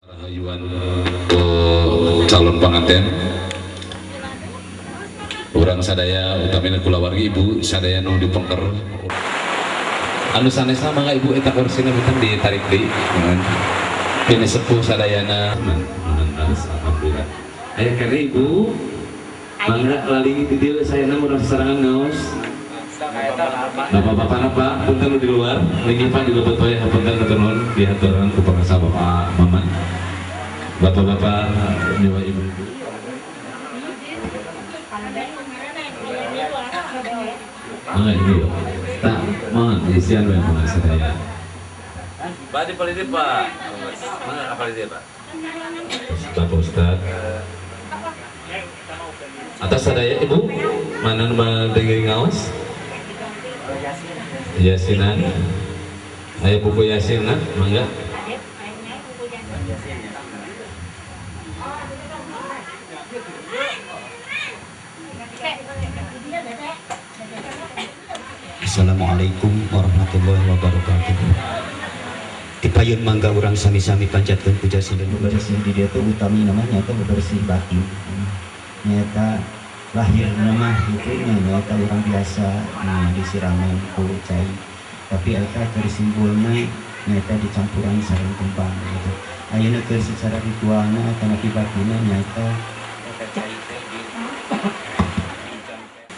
Rahayuan calon panganten urang sadaya utamina kulawargi ibu sadaya nu dipengker anu sanesna mangga ibu eta kursina punten ditarik deui pini sepuh sadayana. Alhamdulillah aya kene ibu mangga lalingi di dieu sayana urang sasarangan ngaos. Bapak-bapak Pak punten di luar linggih Pak di lebet wae punten hatur nuhun dihaturan ku pangasa Bapak Maman. Bapak-bapak nyawa ibu-ibu. Mangga ibu. Tak mohon isian we mangga sadaya. Badi palidi Pak. Mangga apalidi Pak. Bapak Ustad. Atas sadaya ibu mana nu dengerin ngaos? Yasinan. Ayo buku Yasinan, mangga. Assalamualaikum warahmatullahi wabarakatuh. Tipayun mangga urang sami-sami panjatkeun puja sinden. Bersih di dieu teh utami namanya teh bersih batin. Nyata lahir nama itu nyata orang biasa disiraman ku cai, tapi eta keur simbolna nyata dicampuran sareng kembang gitu. Ayeuna keur secara ritualna atanapi batinna nyata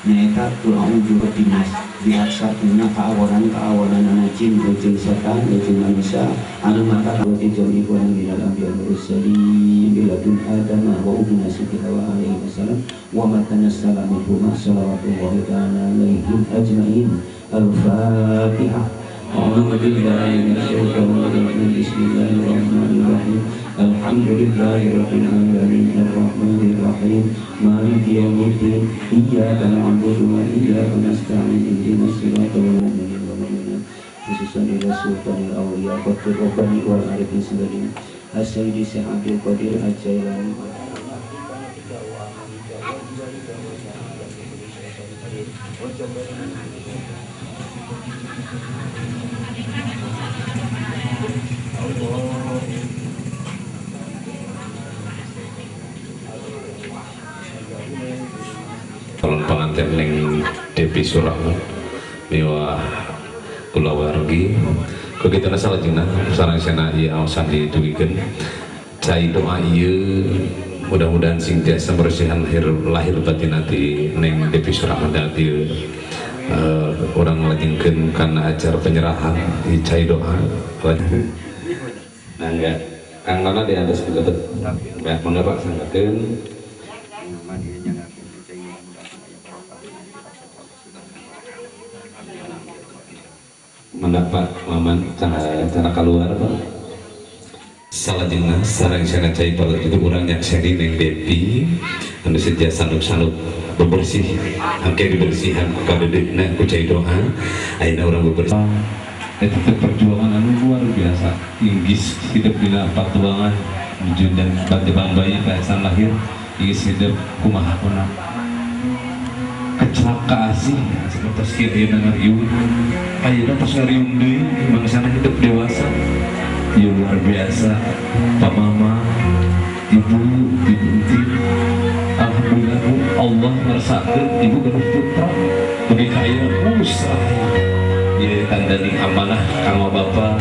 nyata a'udzu birabbinas bihaksatuna kaawanan jin jeung setan jeung manusia anu mata wa jami wa minal anbiya wal mursalin biladun adam wa ummina siti hawa alaihi wasallam wa matanassala minhum salawatullahi ta'ala alaihim ajmain. Al-Fatihah. A'udzu billahi minasyaitonir rajim. Bismillahirrahmanirrahim. Alhamdulillahi rabbil alamin arrahmanir rahim maliki yaumiddin iyyaka na'budu wa iyyaka nasta'in ihdinas siratal mustaqim khususan ila sultanil awliya qadir rabbani wal arifin sayyidina as-sayyidi Syekh Abdul Qadir Al-Jailani. Calon pengantin ning Depi Surahman miwah kulawargi kegitana salajengna sareng sena ieu aosan ditugikeun cai doa ieu mudah-mudahan sing tiasa bersihan lahir batin nanti ning Depi Surahman ieu urang lajengkeun kana acara penyerahan di cai doa. Nah enggak Kang Nona di atas lebet ya mangga Pak sanggakeun. Mendapat Maman cara keluar Pak. Salajengna sareng sana cai pada itu urang nyakseni Neng Depi anu seja sanuk-sanuk bebersih angke dibersihan ku kadeudeuhna ku cai doa ayeuna urang bebersih. Itu perjuangan anu luar biasa inggis hidup dina patuangan nuju dan jabang bayi ka lahir inggis hidup kumaha kuna kecelakaan sih seperti kieu ieu ngariung ayeuna tos ngariung deui bangsana hidup dewasa ieu luar biasa Pak Mama Ibu Ibu Entin alhamdulillah Bu Allah ngersakeun ibu gaduh putra bagi ka ayeuna usaha ieu tandani amanah kanggo Bapa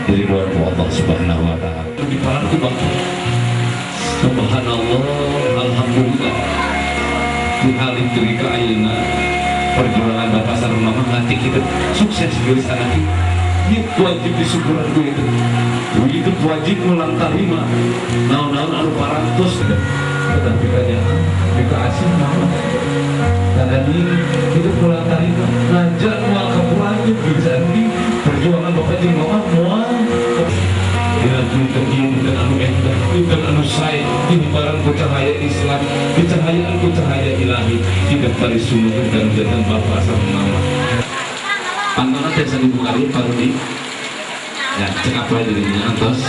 dari luar Allah Subhanahu wa taala diparan ku Bapa subhanallah alhamdulillah dihalim dugi ka ayeuna perjuangan Bapak sareng Mama nganti kita sukses geus anak ieu wajib disyukuran ku itu itu wajib ulang tarima naon-naon anu parantos tetapi kanyaan bika asih mama tadi hidup ulang tarima ngajar moal kapulanjut geus andi perjuangan Bapak jeung Mama moal dina dinten ieu dinten anu endah dinten anu sae dihibaran ku cahaya Islam dicahayaan ku cahaya ilahi hidup bari sumuhun dan jantan Bapak sareng Mama pantona teh sami bukari Pak Rudi ya cekap wae dirinya antos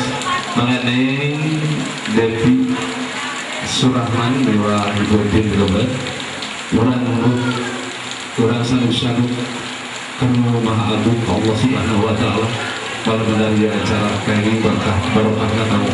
mengenai Depi Surahman dewa Ibu Tin Robert urang urang sanuk-sanuk kanu Maha Agung Allah Subhanahu wa taala kalau benar di acara kami berkah barokahna kamu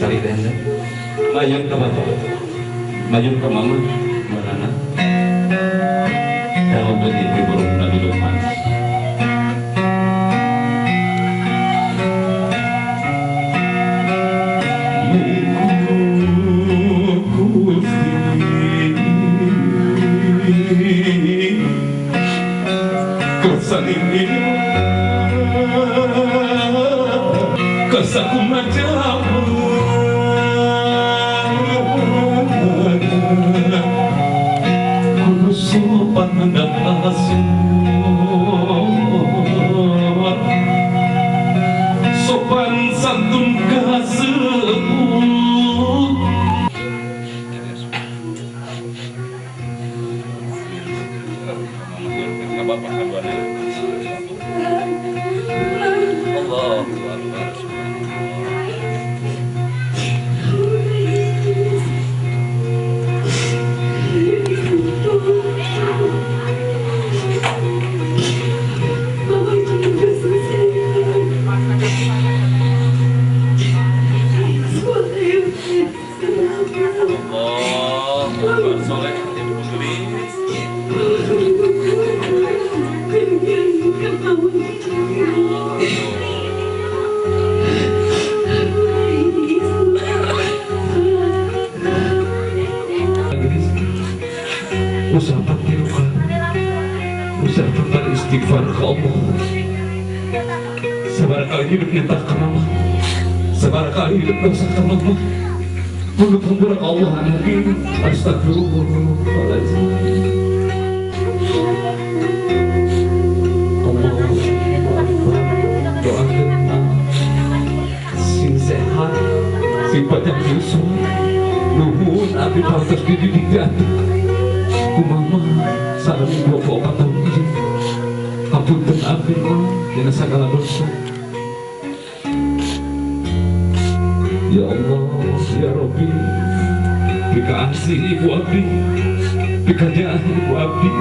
Cari tenda. Mayun ke bapak, mayun ke mama, mana? Kalau begitu burung Nabi Luqman. Sopan santun kasebut. Istighfar ke Allah. Sabar kali hidup nitah ke mama, sabar kali hidup dosa ke mama. Tunduk hampura ke Allah. Astagfirullahaladzim. Allah doakan sing sehat, sing panjang yuswa. Nuhun abdi pantas dididik jatuh ku mama sareng 24 tahun ieu. Hapunten abdi mah dina sagala dosa. Ya Allah, ya Rabbi, bika asih ibu abdi, bika jaah ibu abdi.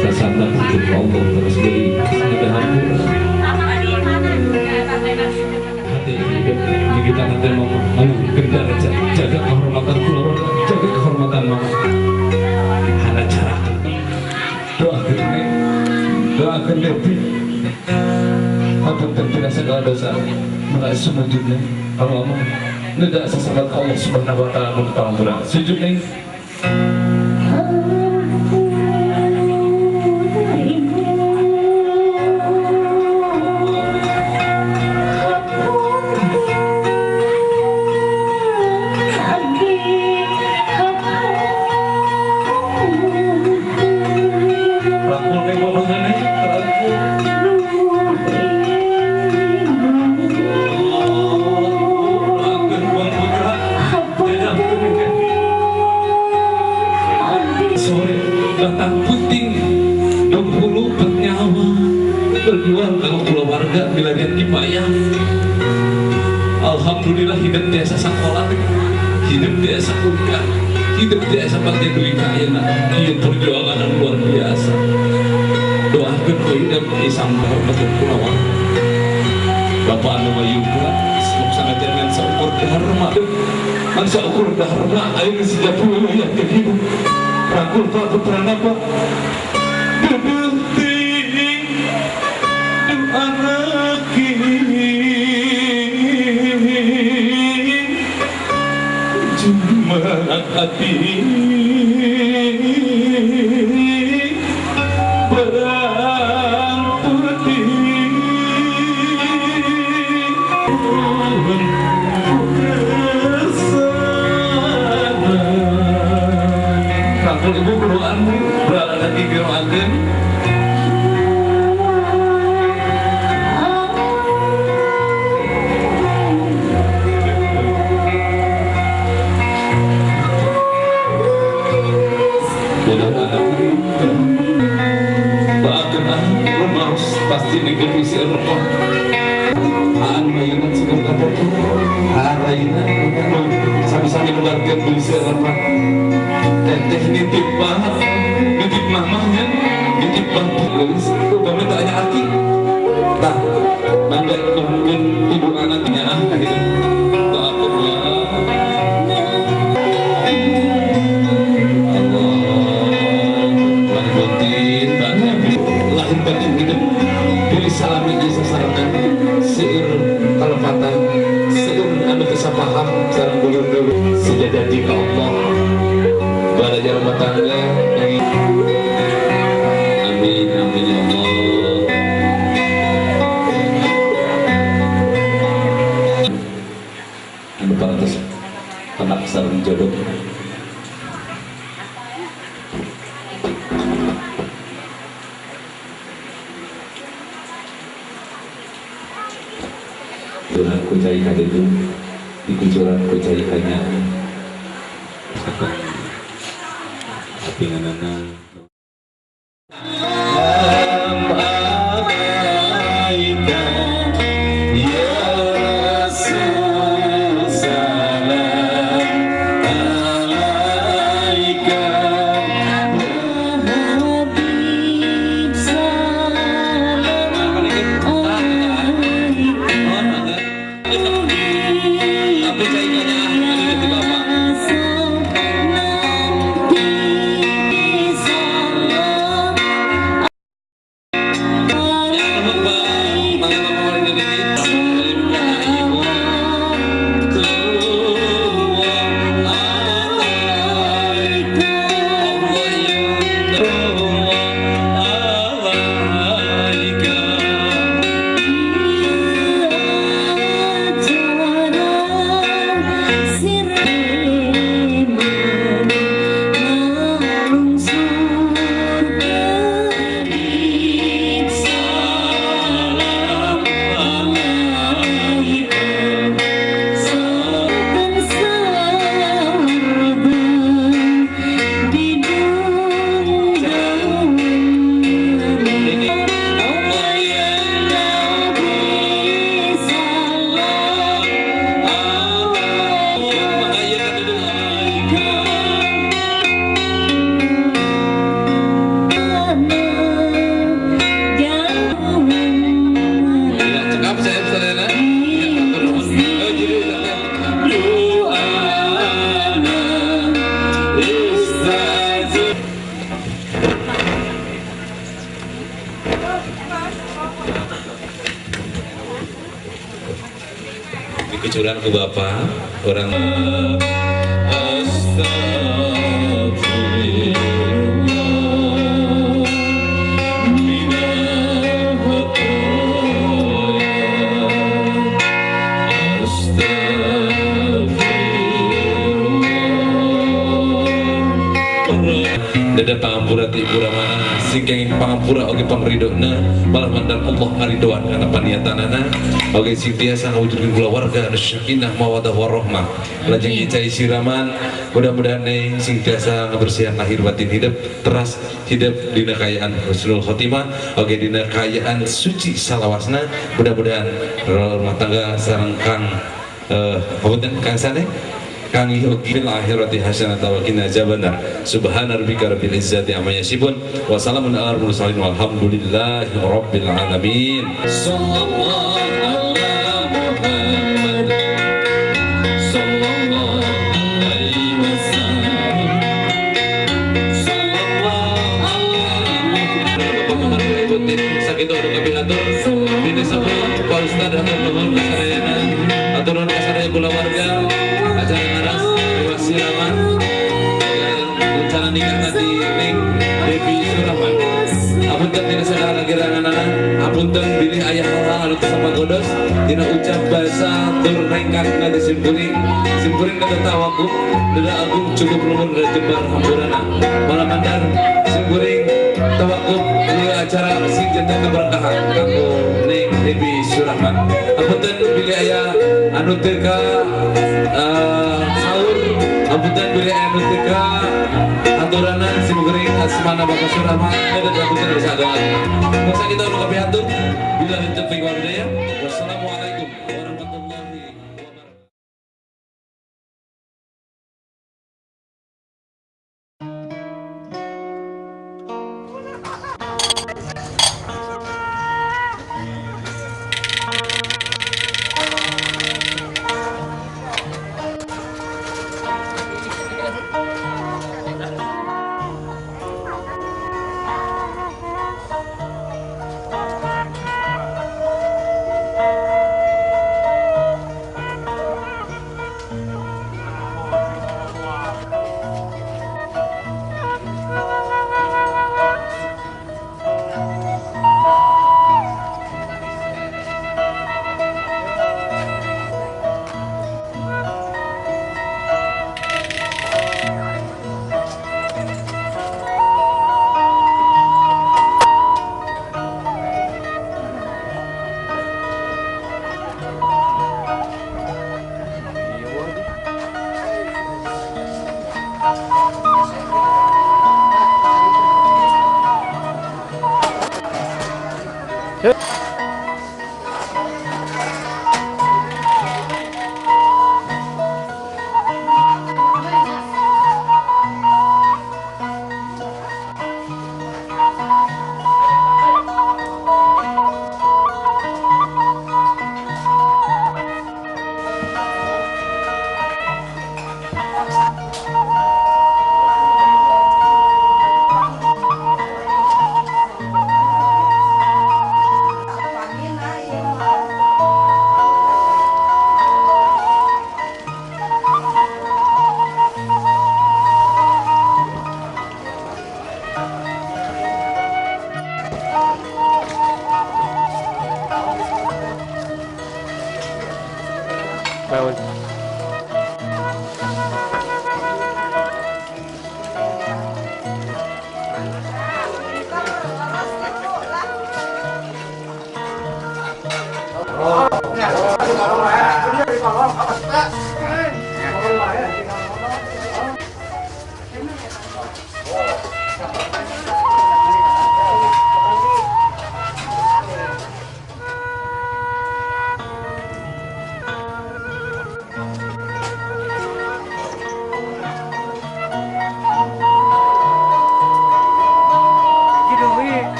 Sasana tutup Allah terus beri ada hampura. Hati hidup gigitan hati mama, anu kerja jaga kehormatan keluarga, jaga kehormatan mama. Hana cara doakan nek, doakan Devi. Hapunten tina segala dosa, mulai sumujudnya kalau mama neda sesalat Allah Subhanahu wa taala mun pangampura. Sujud ning. Batang puting 24 nyawa berjuang kalau keluarga bilarian kipayah. Alhamdulillah hidup desa sekolah, hidup desa kuliah, hidup desa pantai duit kaya. Iya perjuangan yang luar biasa. Doakan ku hidup isang kehormatan keluarga. Bapak anu mayuga sangat jangan seukur dharma, man seukur dharma ayo sejak dulu ya hidup. Rangkul Pak putrana Pak dedeting anak ini cuma hati berang putih rangkul ibu berdoaan berada lagi doakan. Pasti negeri si Eropa. Aan mayungan sudah kapotu. Aan rayina sami-sami melarkan beli si Eropa. Teteh nitip banget, nitip mamahnya, nitip banget. Upamanya tanya aki. Tah, mangga nuhunkeun ibu anak. lahir batin hidup pilih salami ieu sasarengan seueur kalepatan seueur anu teu sapaham sareng dulur-dulur sejajanji ka Allah balajar rumah tangga yang amin amin ya Allah. Anu parantos penak sareng jodoh. Tuhan ku cai kadedu dikucuran ku cai kanya apinganana dikucuran ke bapak orang dada pangampura ti ibu ramana sing kenging pangampura oge pangridona malah mandar Allah ngaridoan kana paniatanana oge sing tiasa ngawujudkeun kulawarga anu sakinah mawaddah warahmah lajeng cai siraman mudah-mudahan neng sing tiasa ngabersihan lahir batin hidup teras hidup dina kaayaan husnul khotimah oge dina kaayaan suci salawasna mudah-mudahan rumah tangga sareng Kang hapunten Kang Sane Kang fil akhirati hasanatan wa qina azabannar. Subhana rabbika rabbil izzati amma yasifun wa salamun alal mursalin walhamdulillahi rabbil alamin. Sallallahu ala Muhammad sallallahu alaihi wasallam. Sallallahu ala Muhammad. Sakitu anu kapihatur bini sepuh Pak Ustad hatur nuhun kasadayana hatur nuhun kasadaya kulawarga acara ngaras Dewa Siraman rencana nikah tadi Neng Devi Surahman. Apunten dina sagala kagiranganana, apunten bilih aya hal-hal anu teu sapagodos dina ucap basa tur rengkak ngati simkuring simkuring kata tawaku deda agung cukup luhur deda jembar hampurana malam mandar simkuring tawakuf ieu acara sing janten keberkahan kanggo Neng Devi Surahman. Apunten bilih aya anu teu ka sahur, apunten bilih aya anu teu ka aturanan simkuring asmana Bapak Surahman dan apunten bisa doa. Masa kita anu kapihatur bila taufiq wal hidayah. Wassalamualaikum warahmatullahi wabarakatuh.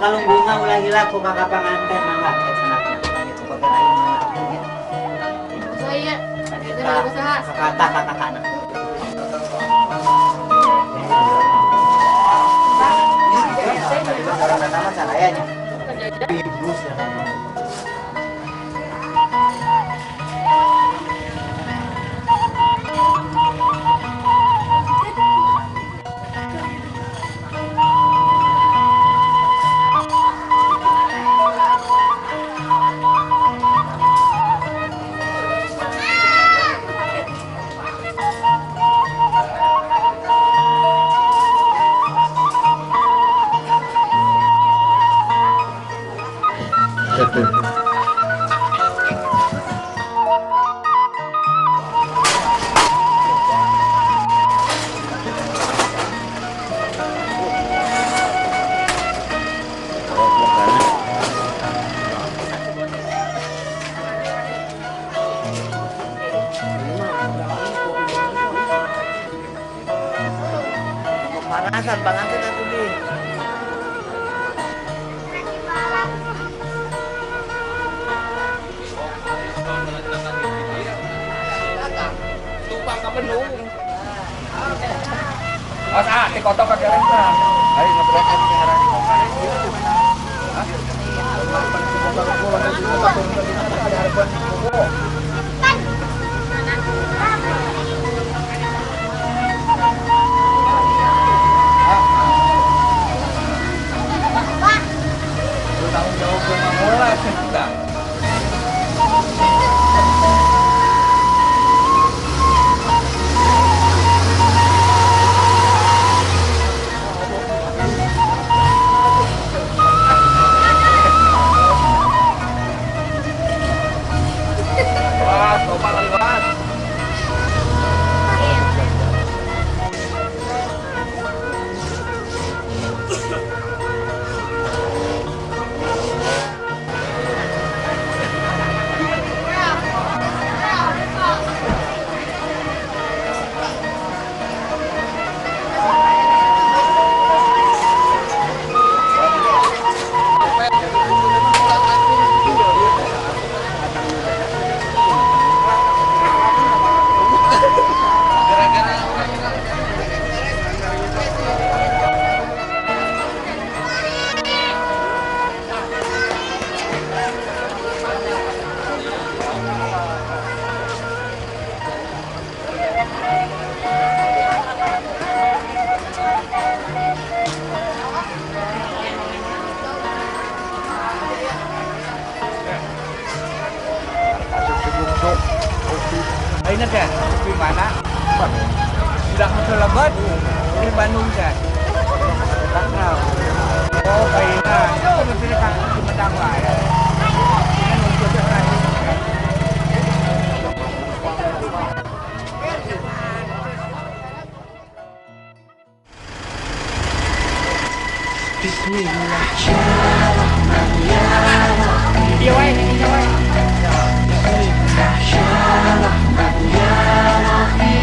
Kalung bunga ulah hilap ku kakak panganten mangga saya kata kakak anak Panasan banget atuh di. Tumpang ka Bandung. Awas ah, di kotok ka keren tah. Ayo ngebrek di ngaran di kotok. Ayeuna teh di mana? Sudah masuk lebat di Bandung teh. Oh, ayeuna itu mesti ka Sumedang wae. Bismillah ya Rahman ya Rahim. Bismillah ya Rahman ya Rahim.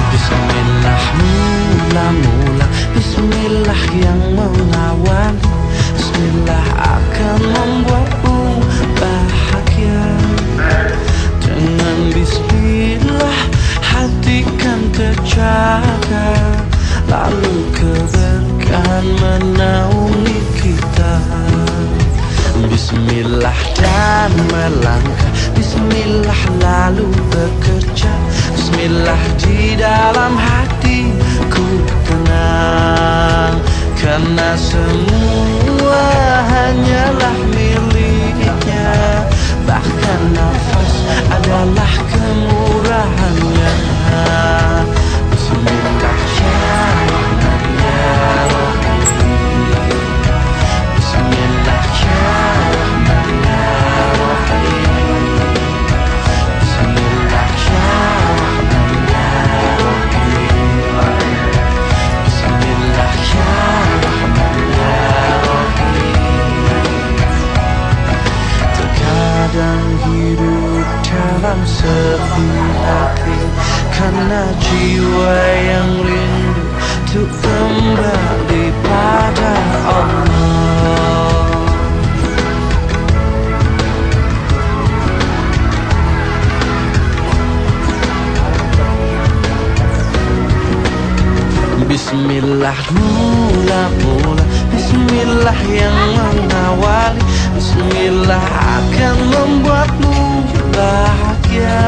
Bismillah mula-mula, bismillah yang mengawal, bismillah akan membuatmu bahagia. Dengan bismillah hati kan terjaga, lalu keberkahan menaungi kita. Bismillah dan melangkah, bismillah lalu bekerja, bismillah di dalam hatiku tenang, karena semua hanyalah miliknya, bahkan nafas adalah kemurahannya. Bismillah ya Rahman ya Rahim. Bismillah ya Rahman ya Rahim. Bismillah ya Rahman ya Rahim. Bismillah ya Rahman ya Rahim. Terkadang hidup dalam sepi hati, karena jiwa yang rindu untuk kembali pada Allah. Bismillah mula-mula, bismillah yang mengawali, bismillah akan membuatmu bahagia.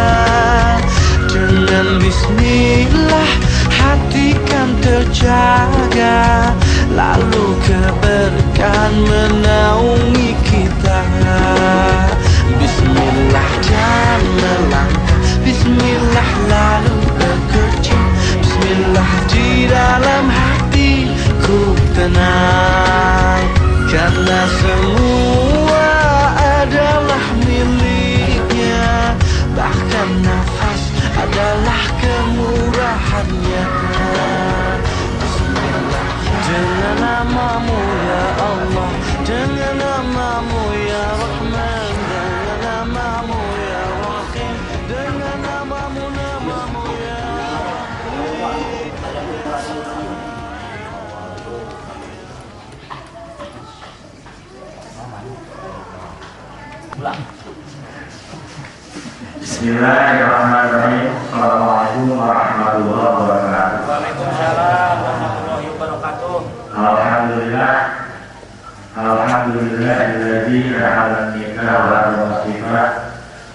Dengan bismillah hati kan terjaga, lalu keberkahan menaungi kita. Bismillah dan melangkah, bismillah lalu bekerja, bismillah di dalam hatiku tenang, karena semua adalah miliknya, bahkan nafas adalah kemurahannya. Bismillah dengan namamu ya Allah, dengan namamu ya Rahman, dengan namamu ya Rahim, dengan namamu namamu ya Rahim. Bismillahirrahmanirrahim. Assalamualaikum warahmatullahi wabarakatuh. Waalaikumsalam warahmatullahi wabarakatuh. Alhamdulillah. Alhamdulillah alladzi ja'ala nikah wa wasifah.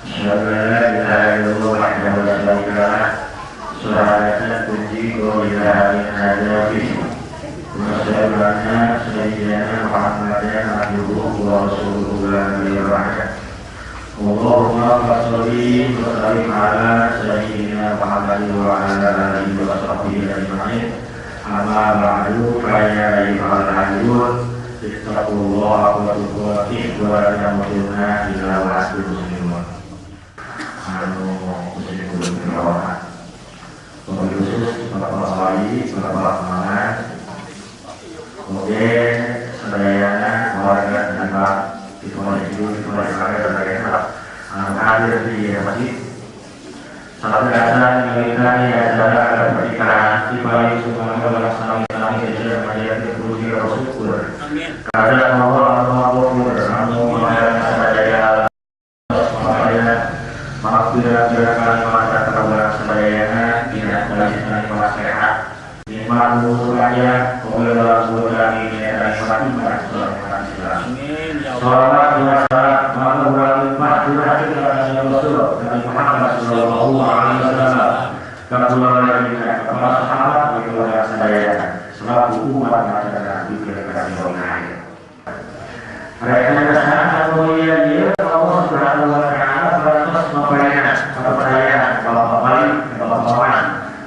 Asyhadu an la ilaha illallah wahdahu la syarika lah. Syahadatan tunji wa ilaha illa huwa. Wa asyhadu anna sayyidina Muhammadan abduhu wa rasuluhu la nabiyya ba'dah. Allahumma sholli wa sallim ala sayyidina Muhammad wa ala alihi wa sahbihi ajma'in. Amma ba'du, fa ya ayyuhal hadirin, ittaqullaha wa tuqatih wa la tamutunna illa wa antum muslimun. Anu muslimun terhormat, Bapak Yusuf, Bapak Wali, Bapak Maman, kemudian sedayana warga dan Pak hadir di masjid. Salah biasa militari acara agar pernikahan di Bali Sumangga melaksanakan jajan majikan puji bersyukur. Karena Allah Allah anu sadaya maaf bila kali mata terberat sadayana tidak melaksanakan sehat. Nikmat raya kebenaran kami Salawat wa salam Nabi Muhammad sallallahu alaihi wasallam. Kepada para sahabat umat masyarakat di nasional. Mereka sangat mulia dia Allah Subhanahu wa taala beratus mempercaya kepercayaan bapak balik bapak paman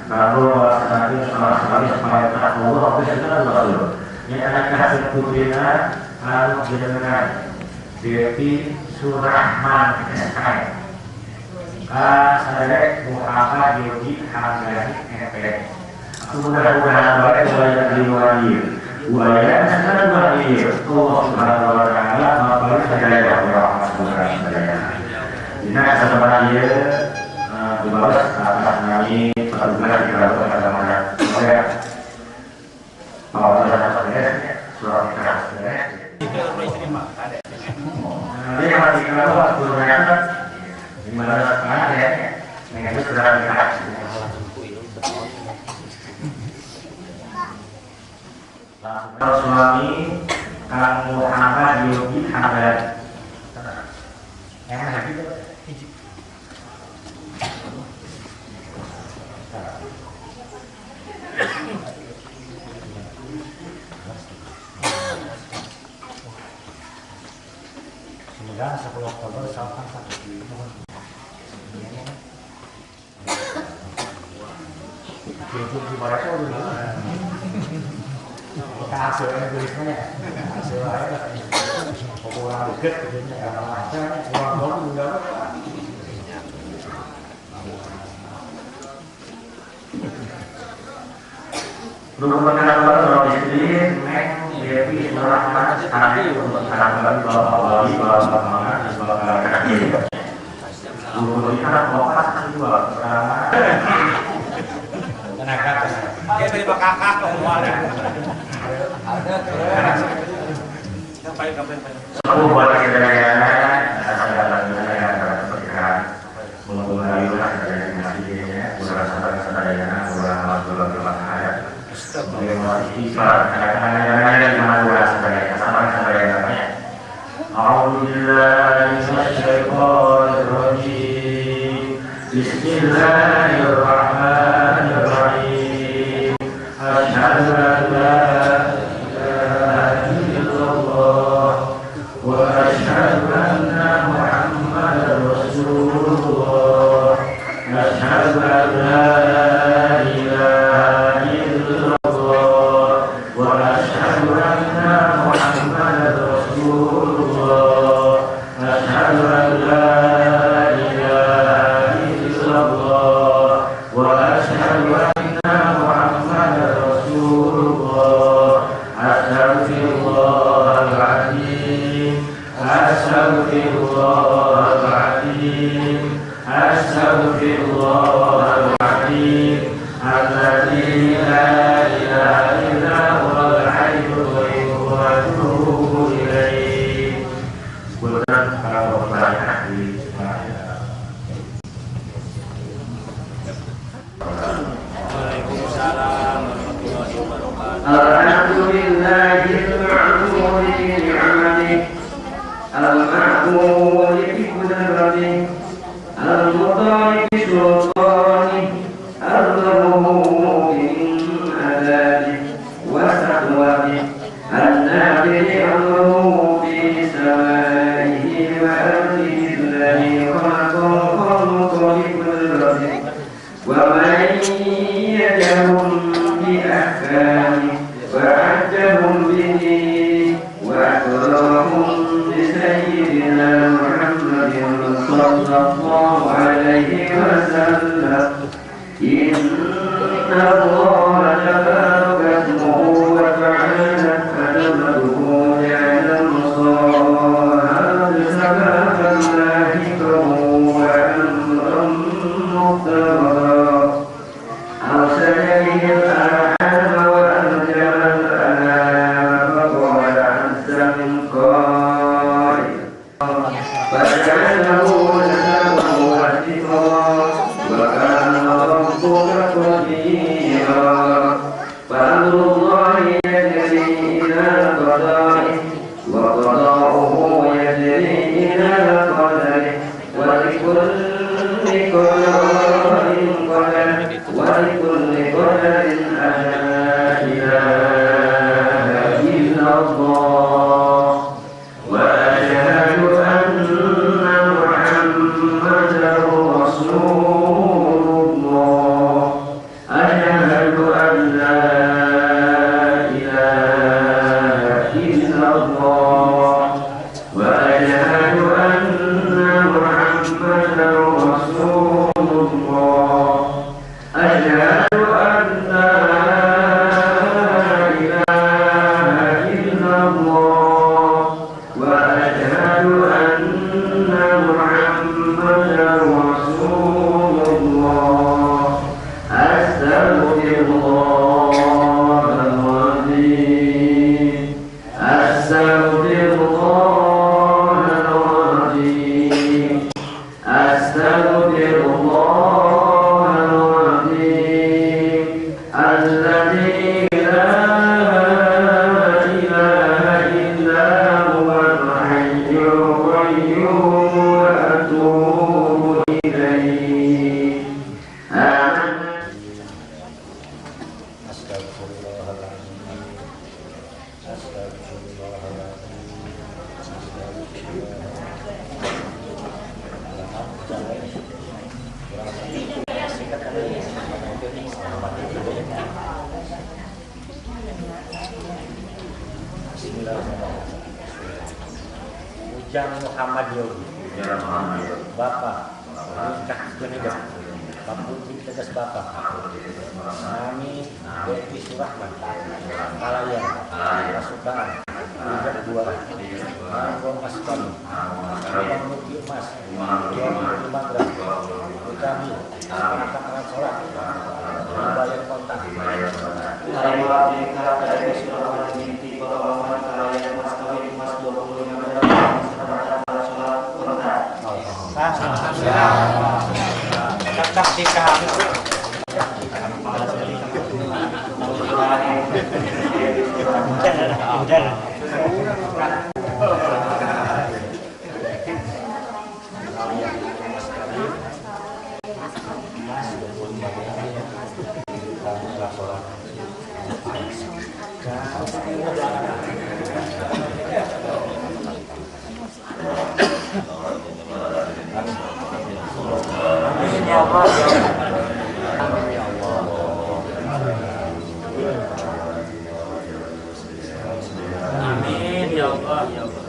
lalu sebagai salah supaya Allah waktu itu Rasul yang anak hasil putrina lalu jenengan Devi Surahman SI saya Muhammad Yogi Hamdani MP. Mudah-mudahan baik wajah diwali wajah sangat baik Allah Subhanahu wa taala mapalih sadaya rahmat sadaya. Dina kesempatan ieu dibalas atas nami petugas di dalam agama saya. Awal saya surat keras ya. Dia masih kenal waktu mereka di mana ya, mereka sudah nikah. Suami Kang Muhammad Yogi Hamdan. Semoga 10 Oktober sampai 1. Hasilnya tulisnya, hasilnya kurang deket, kurang dong juga. Berhubungan dengan istri, Neng Dewi Surahman, anak untuk anak bapak wali, bapak mama, bapak kaki. Berhubungan bapak dua pertama. Dia dari kakak keluar. Sepuh buat kita ya, yang pernikahan, mengenai masjidnya, kurang sadar-sadarnya, kurang waktu ada. Bismillahirrahmanirrahim. Asyhadu an la ilaha illallah wa asyhadu anna Muhammadar Rasulullah. Asyhadu an la ilaha illallah wa asyhadu anna Muhammadar Rasulullah. Asyhadu an la ilaha illallah wa asyhadu anna Muhammadar Rasulullah. Astaghfirullahaladzim, astaghfirullahaladzim, astaghfirullahaladzim. Alladzi la ilaha illa huwal hayyul qayyum wa atubu ilaih. Kemudian para bapak di Waalaikumsalam warahmatullahi wabarakatuh. Alhamdulillahil ma'muri bi ni'amih, al-ma'muri bi qudratihi, al-mutali bi sultanihi, al-mahmudi min adabih wa sahwatihi, an-nadiri amruhu fi samaihi wa ardihi alladhi khalaqa al-khalqa bi qudratihi wa mayyadahum bi ahkamihi wa a'addahum bihi wa akramahum bi sayyidina Muhammadin sallallahu alaihi wasallam. Inna Allaha tabaraka ismuhu wa ta'ala azamatuhu ja'ala al-musaha sababan lahiqahu wa amran muqtadara. Arsala bihi al-arham wa anjama al-anam faqala azza min qa'il faja'alahu nasaban wa sihra wa kana rabbuka qadira. Fa amrullahi yajri ila qada'ihi wa qada'uhu yajri ila qadarihi wa likulli qadarin qadar wa likulli qadarin ajal. Asyhadu anna Muhammadan Rasulullah. Asyhadu an la ilaha illallah wa asyhadu anna Muhammadan Rasulullah. Astaghfirullahaladzim, astaghfirullahaladzim, astaghfirullahaladzim, alladzi la ilaha illa huwal hayyul qayyum wa atubu ilaihi. Astagfirullahaladzim, astagfirullahaladzim, astagfirullahaladzim. Ujang Muhammad Yogi, Bapak, nikah Jenidep, Bapak tegas Bapak, Nami Devi Surahman, Kalayan, Kasukaan, Tiga Dua, Manggo Mas Kami, Uang Muki Emas, 25 gram, Utami, Seperangkat alat sholat, Dibayar kontak. Devi Surahman binti Bapak Kalayan Mas kawin emas 25 gram, seperangkat alat sholat kontak. Ya Allah. Amin ya Allah. Amin ya Allah. Ya Allah. Amin ya Allah. Ya Allah.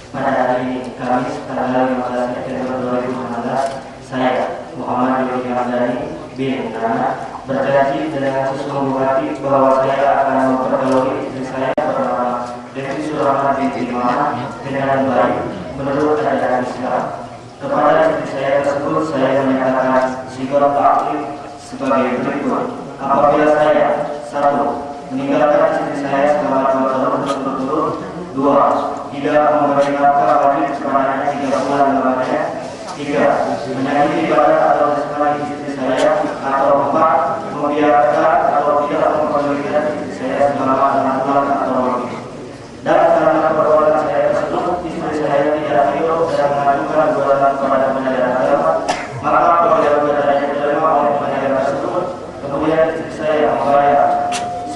Pada hari Kamis tanggal 15 September 2016, saya Muhammad Yogi Ramdhani bin Nana berjanji dengan sesungguh hati bahwa saya akan mempergauli istri saya bernama Devi Surahman binti Muhammad dengan baik menurut ajaran Islam. Kepada istri saya tersebut saya menyatakan sikap ta'lim sebagai berikut. Apabila saya 1. Meninggalkan istri saya selama 2 tahun berturut-turut, 2. Tidak memberi nafkah wajib kepadanya 3 bulan lamanya, 3. Menyakiti badan atau jasmani istri saya, atau 4. Membiarkan atau tidak memperdulikan istri saya selama 6 bulan atau lebih. Dan karena perbuatan saya tersebut, istri saya tidak ridho dan mengajukan gugatan kepada pengadilan agama, maka apabila gugatannya diterima oleh pengadilan tersebut, kemudian istri saya membayar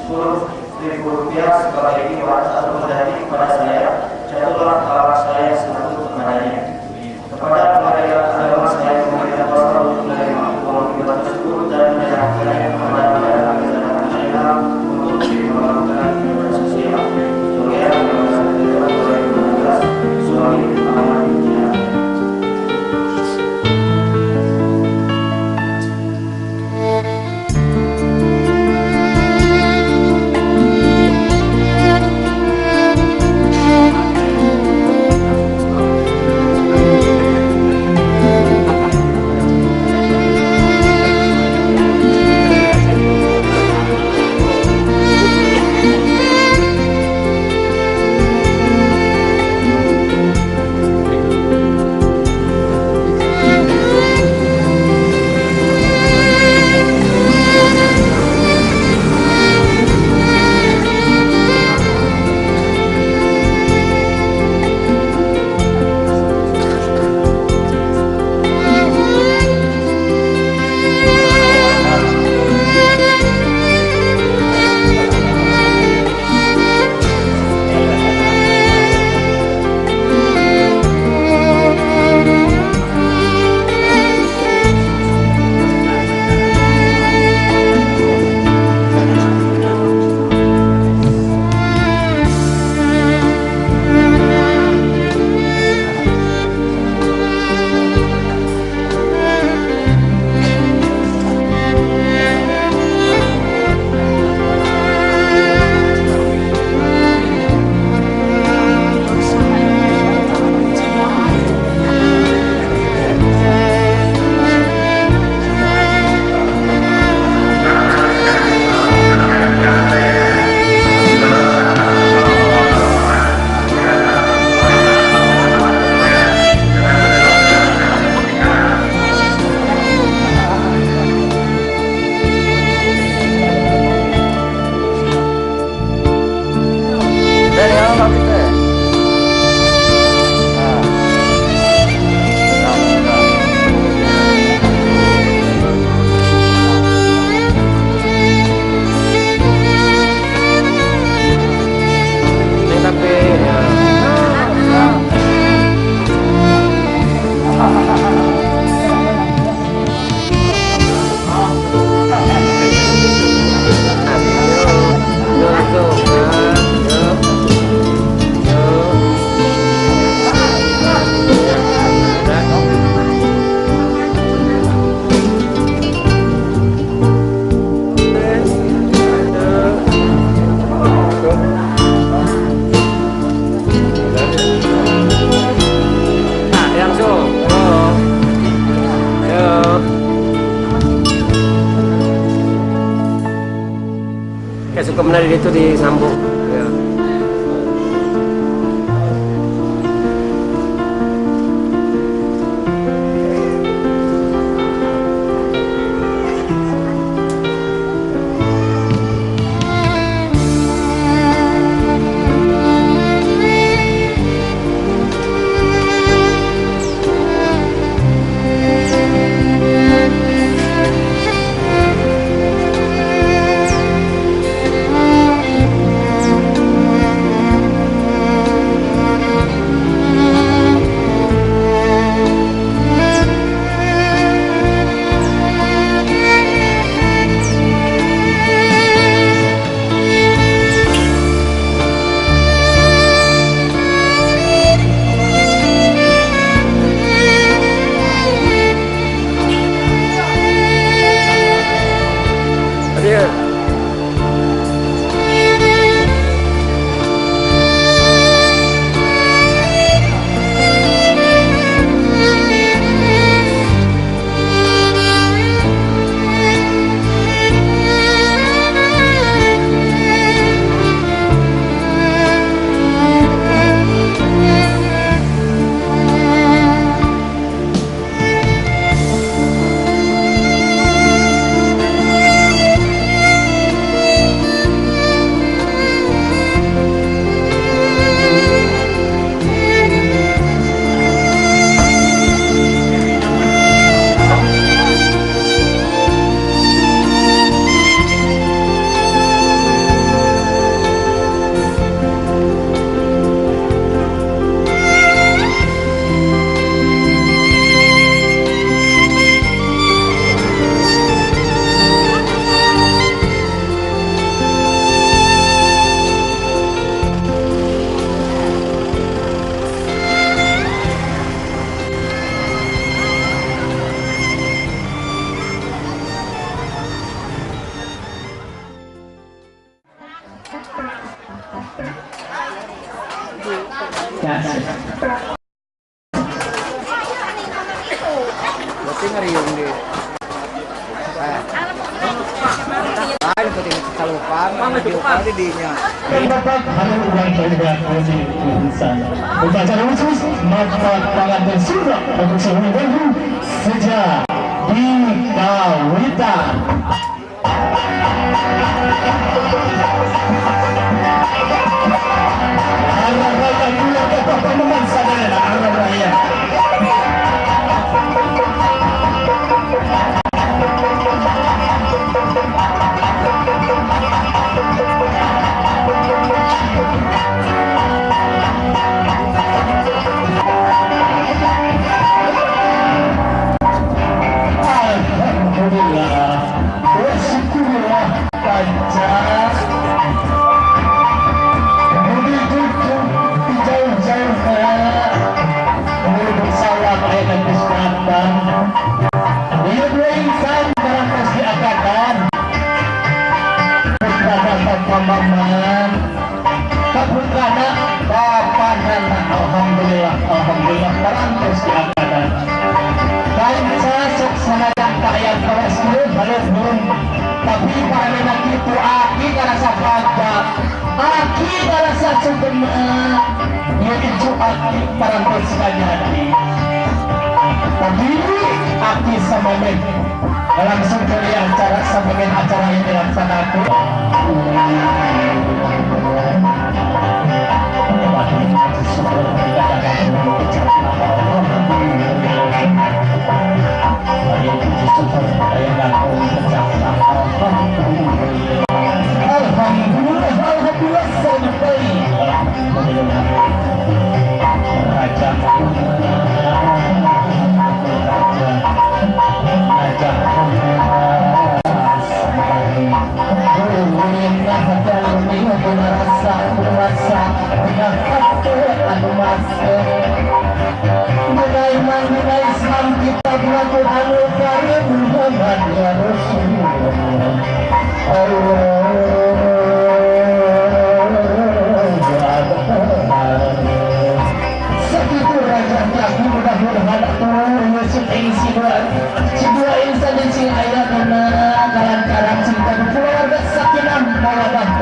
10.000 rupiah sebagai iwat atau pengganti kepada saya, jatuhlah talak saya 1 kepadanya. Kepada pengadilan agama saya memberikan kuasa untuk menerima uang Sukemna di itu disambung. Ya. Berarti ngeriung deh. Lain penting calupang, di dinya. Upacara khusus maka surah sejak di Kawitan. Alhamdulillah, parantos diangkatan. Kanca sok sanajan kaayaan kawas kieu tapi paranana kitu aki ngarasa bangga, aki ngarasa sugema, ieu incu aki parantos kanyadi. Tapi aki samamen langsung dari acara samamen acara ini dilaksanakan. Alhamdulillah, sampai Raja Cinta keluarga sakinah mawaddah.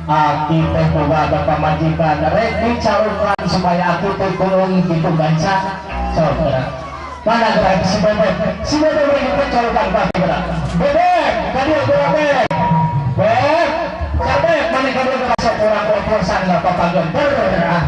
Aki teh boga ada pamajikan rek dicalukan supaya aki teh kulung gitu ganca. Sok gerak. Mana gerak si Bebek? Si Bebek rek dicalukan ka aki gerak. Bebek, ka dieu gerak Bebek. Bebek, kabeh maneh ka dieu gerak sok urang koposan lah papageun ah.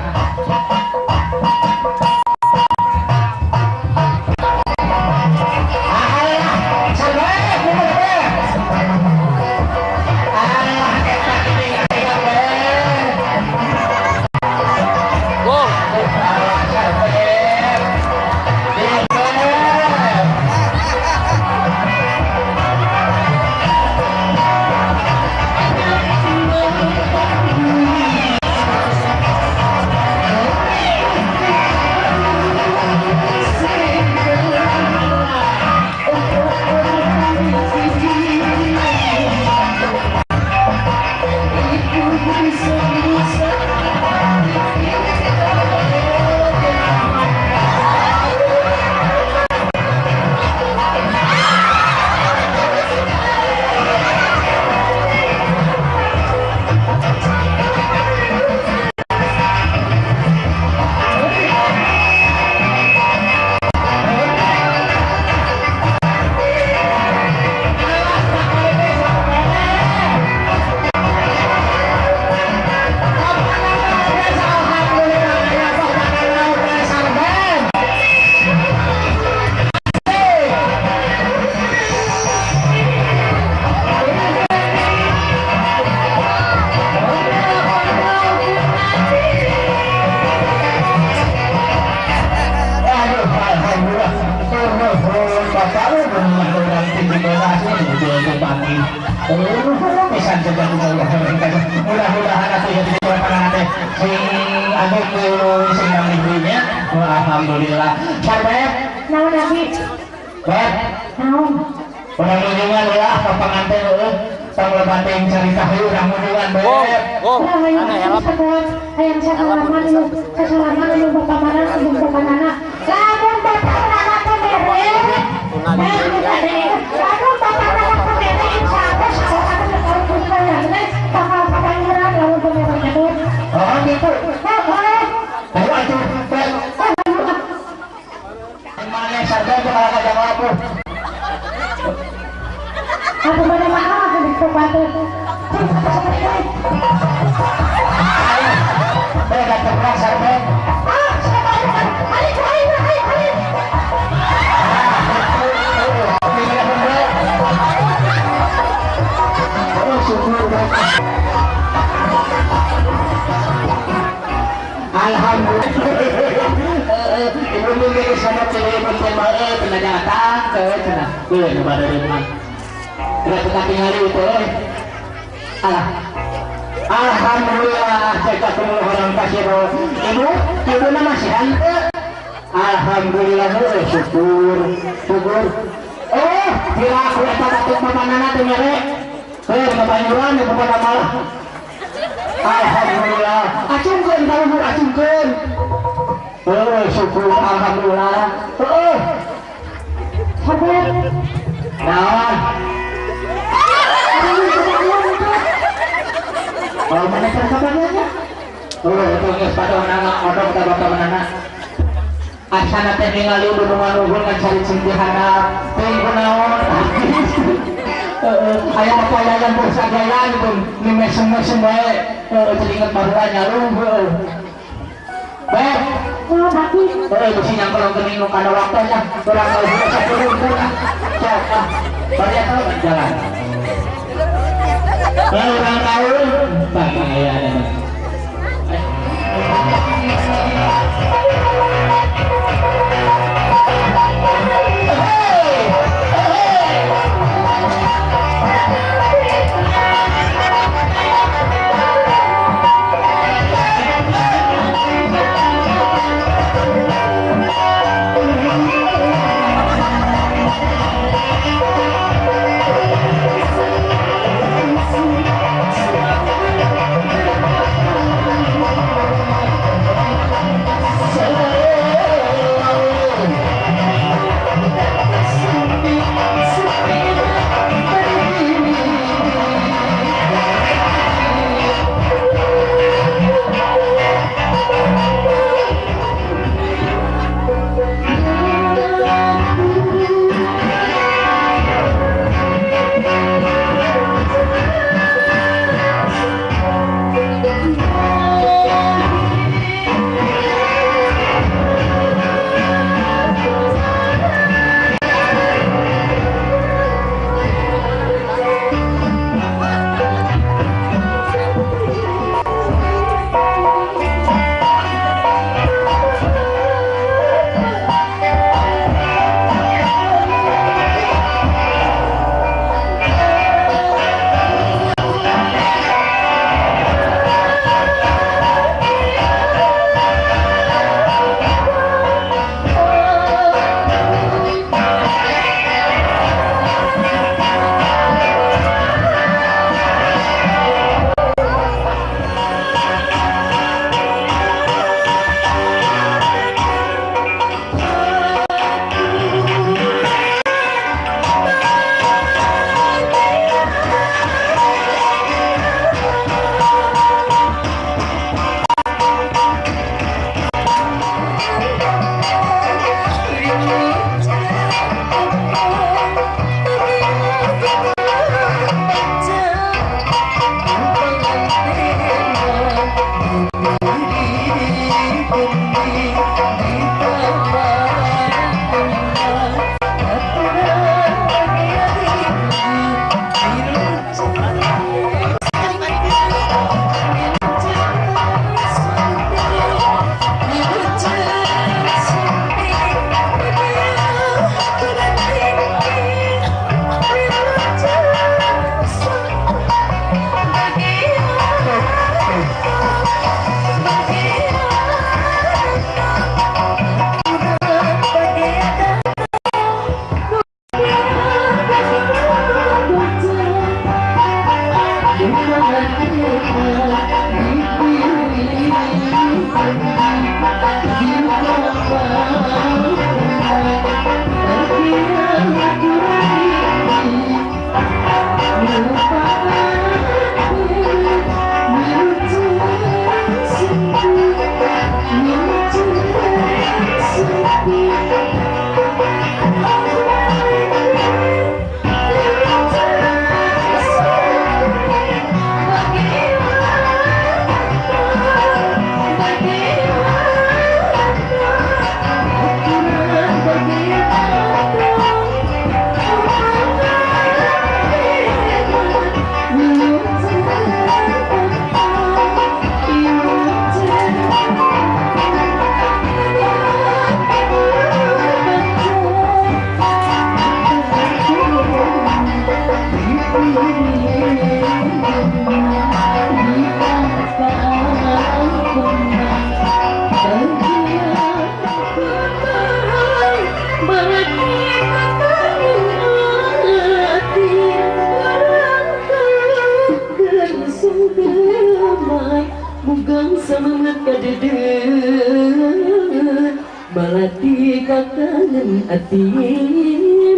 Mudah-mudahan aku jadi sing anu sing nang alhamdulillah. Beb, naon lagi? Beb, naon? Urang nunjungan ulah ka panganten eueuh. Tong lebat teuing carita hayu urang nunjungan Beb. Hayang sasalaman ieu, sasalaman ieu bapak mana ieu bapak nana. Lamun bapak nana teh mere. Lamun bapak nana teh mere insyaallah salah satu bakal kapangiran lamun pemerintah teh. Oh gitu. Ayo atuh Beb. Mana sadar teh kalau kajang laku. Aku mana mahal aku di sepatu. Beb datang sarbe. Ah, siapa Ali, Ali, Ali, Ali. Alhamdulillah. Ibu mungkin sama cewek penting kena datang ke cenah. Boleh kepada rumah. Tidak tinggal itu. Alah. Alhamdulillah saya ketemu orang kasiro. Ibu, ibu nama masih hante. Alhamdulillah syukur, syukur. Oh, kira aku eta batuk pamanana teh mere. Heuh, babanyuran ibu pada malah. Alhamdulillah. Acungkeun ka luhur acungkeun. Heuh, syukur alhamdulillah. Heuh. Sabar. Naon? Oh, mana kan kabarnya? Oh, itu geus pada anak odong ka bapak manana. Asana teh ningali gunungan unggul kan cari cing di handap. Teuing kunaon? Heeh, aya apa yayan bursa gaya gitu, nimesem-mesem bae. Heeh, jadi inget baheula nyalung heuh. Beb, oh, tapi heuh bisi nyangkolong geuning nu kana waktu nya. Urang ngobrol sakurung ah. Sok ah. Bari eta jalan. Ulang tahun bahaya. Mugang semangat kadedet Malati kakangen ati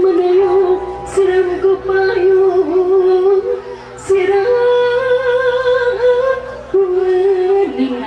Menayu siram ku payung Siram ku wening.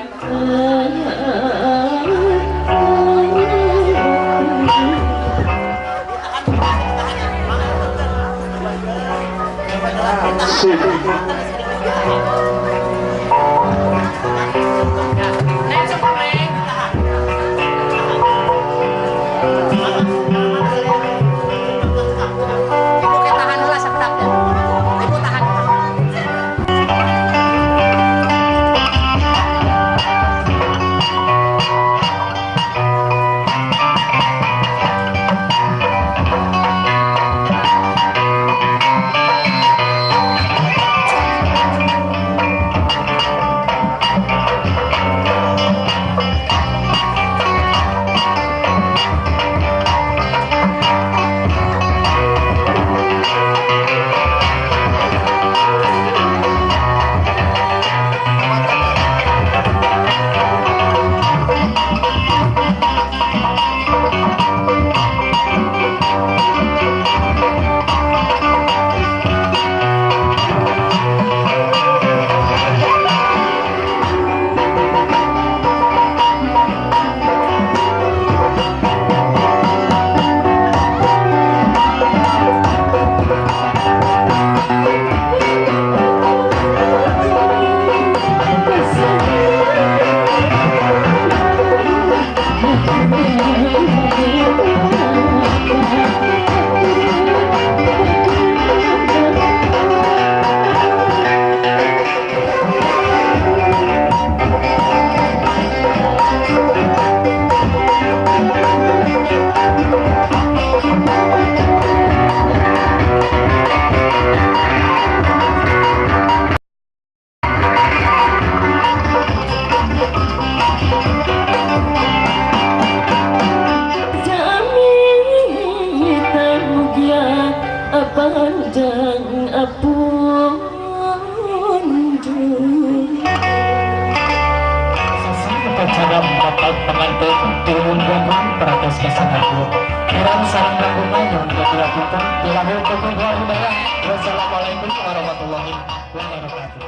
Wassalamualaikum warahmatullahi wabarakatuh.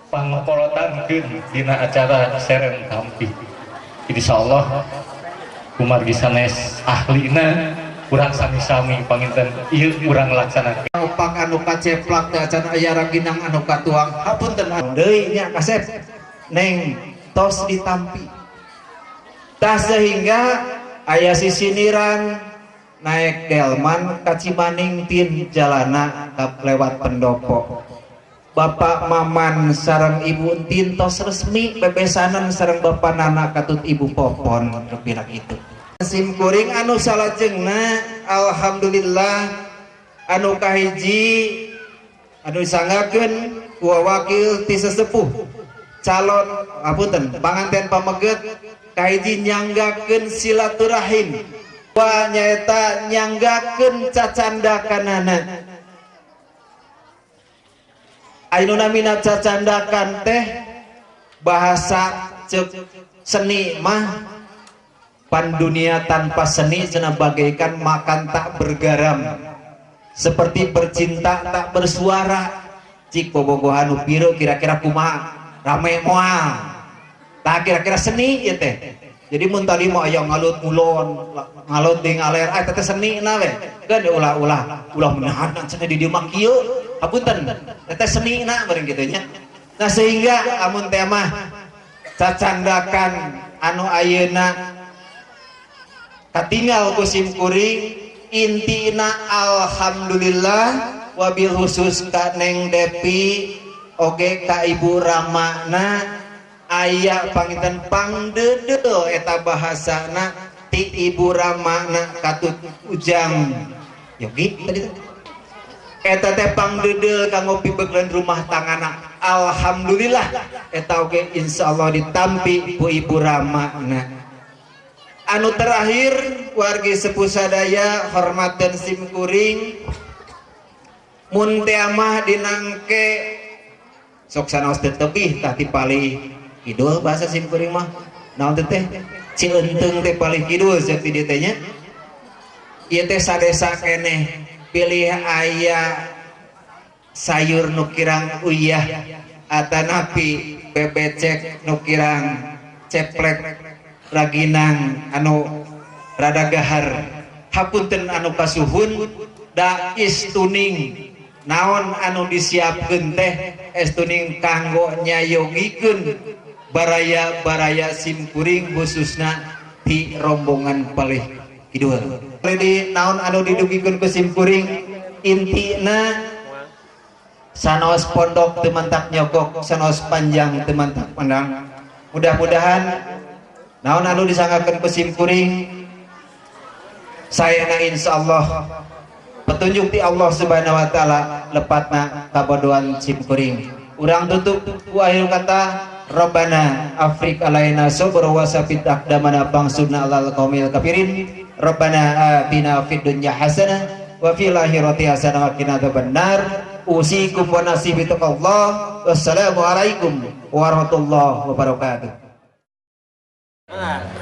Pangopolotan dina acara Seren Tampi. Insyaallah kumargi sanes ahlina urang sami-sami panginten ieu urang laksanakeun. Opak anu kaceplak teh acan aya raginang anu katuang hapunten deui nya kasep neng tos ditampi. Tah sehingga aya sisiniran naek delman ka Cimaning tin jalana lewat pendopo. Bapak Maman sareng Ibu Entin tos resmi bebesanan sareng Bapak Nana katut Ibu Popon rupina kitu. Sim kuring anu salajengna alhamdulillah anu kahiji anu disanggakeun ku wakil ti sesepuh calon apunten panganten pameget kahiji nyanggakeun silaturahim wa nyaeta nyanggakeun cacandakanana. Anu namina cacandakan teh bahasa cek seni mah pan dunia tanpa seni cenah bagaikan makan tak bergaram, seperti bercinta tak bersuara. Cik bobogohan nu piro kira-kira kumaha rame moal tah kira-kira seni ieu teh. Jadi mun tadi mah aya ngalut ngulon ngalut deui ngaler ah teh seni na we kan ulah-ulah ulah menahan cenah di dieu mah kieu hapunten teh seni na bareng kitu nya. Nah sehingga amun teh mah cacandakan anu ayeuna katingal ku sim kuring intina alhamdulillah wabil khusus ka Neng Depi oge ka Ibu Ramana aya panginten pangdeudeul eta bahasana ti Ibu Ramana katut Ujang Yogi tadi eta teh pangdeudeul kanggo pibeukeun rumah tangana. Alhamdulillah eta oge insyaallah ditampi ku Ibu Ramana. Anu terakhir wargi sepuh sadaya hormat dan simkuring mun teh mah dinangke sok sanaos teu tebih tah ti palih kidul bahasa simkuring mah naon teh Cieunteng teh palih kidul cek di dieu teh nya. Ieu teh sadesa keneh pilih aya sayur nu kirang uyah atanapi bebecek nu kirang ceplek raginang anu rada gahar hapunten anu kasuhun da istuning naon anu disiapkeun teh estuning kanggo nyayogikeun baraya-baraya simkuring khususna di rombongan palih kidul. Di naon anu didugikeun ku simkuring intina sanaos pondok teu mantak nyogok, sanaos panjang teu mantak pandang. Mudah-mudahan naon anu disanggakeun ku simkuring saena insyaallah petunjuk ti Allah Subhanahu wa taala lepatna kabodohan simkuring. Urang tutup ku akhir kata Rabbana afrik alaina sabra wa sabit aqdamana fangsurna alal qaumil kafirin. Rabbana atina fid dunya hasanah wa fil akhirati hasanah wa qina adzabannar. Usikum wa nafsi bitaqallah. Wassalamualaikum warahmatullahi wabarakatuh.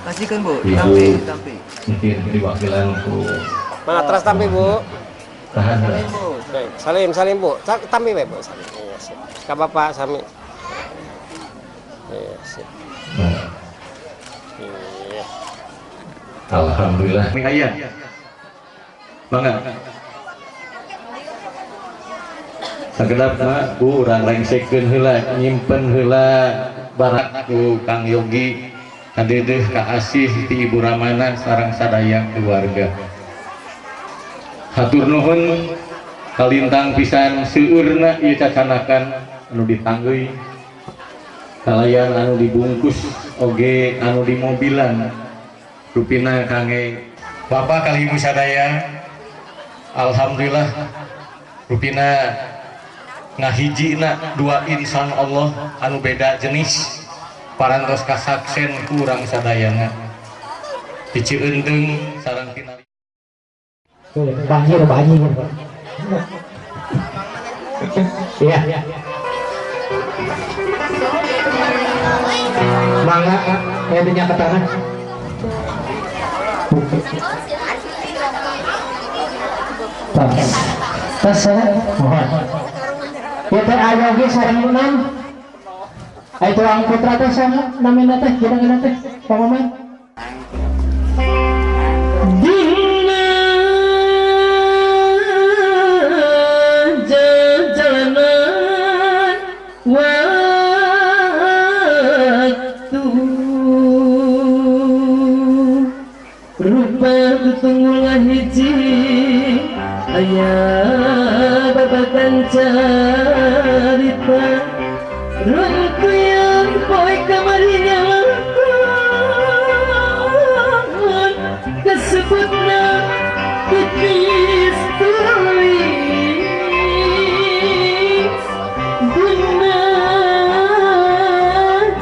Pastikan Bu, tampi, tampi. Mungkin diwakilan ku. Mana terus tampi Bu? Tahan. Salim, salim Bu. Tampi Bu, salim. Iya, sip. Ka Bapak sami. Iya, sip. Nah. Iya. Alhamdulillah. Ini aya. Mangga. Sakedap mah ku urang rengsekeun heula, nyimpen heula barak ku Kang Yogi kadedeh ka asih ti Ibu Ramana sareng sadaya keluarga. Hatur nuhun kalintang pisan seueurna ieu cacanakan anu ditanggeuy kalayan anu dibungkus oge anu dimobilan rupina kangge Bapak kali Ibu sadaya. Alhamdulillah rupina ngahijina dua insan Allah anu beda jenis parantos kasaksen kurang sadayana di Cieunteng sareng tinali banjir banjir. Iya. Mangga, saya ke tangan. Tas, tas saya mohon. Ya teh aya ge sareng enam. Ai tuang putra teh sana namina teh jenengna teh pamaman. Dina jalanan waktu rupa tunggul hiji aya babakan carita rungkuyan poe kamari nyalakan kasebutna tipis tulis guna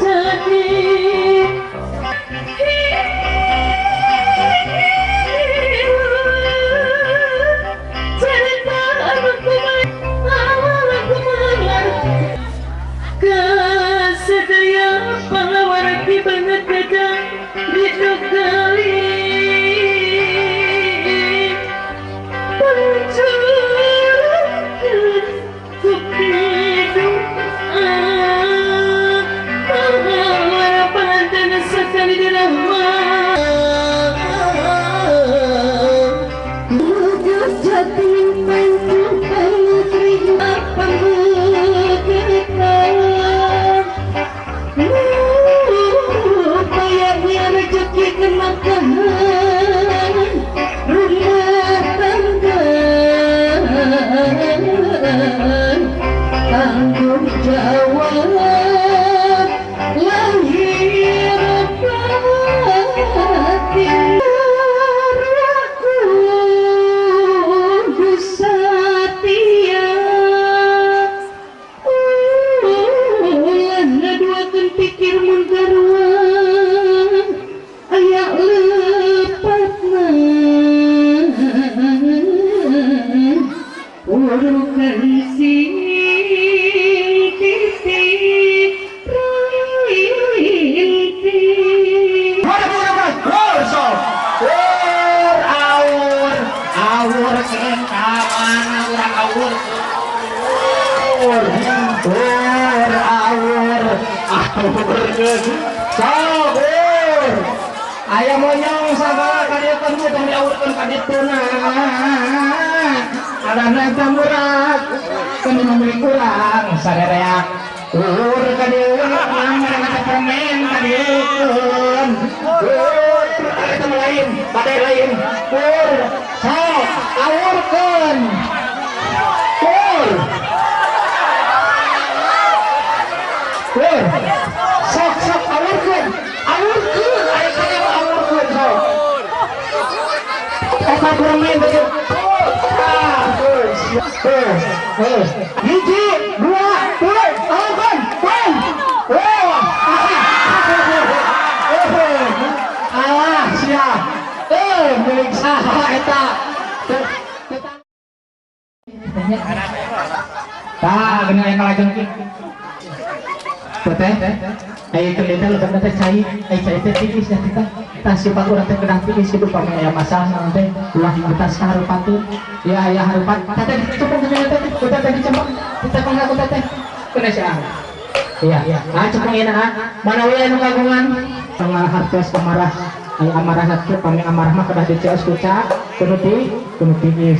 jadi cerita anu kumaha awal kumaha Awurkeun. Sok ur. Aya monyong sagala ka dieu teh tong diawurkeun ka dituna. Adana eta murag. Kan milik urang sarerea. Ur ka dieu nang mereka permen ka dieu. Ur eta lain, badai lain. Ur sok awurkeun. Ur. Ur. Sok sok awurkeun. Awurkeun aya kana awurkeun sok. Eta permen teh. Hiji, dua, tilu, awurkeun. Wah. Alah sia. Milik saha eta. Tah geuning aya kalajeng ki. Teteh, aya teh lebet teh cai, aya cai teh tiis nya kita. Tah sifat urang teh kedah tiis kitu pami aya masalah naon teh ulah dibetas ka hareupan. Ya aya hareupan. Teteh dicepeng ka teh, teteh dicepeng. Dicepeng ka teteh. Kena sia. Iya, ah cepeng ieu ah. Mana we anu kagungan hartos amarah. Aya amarah teh pami amarah mah kedah diceos ku ca, kudu tiis.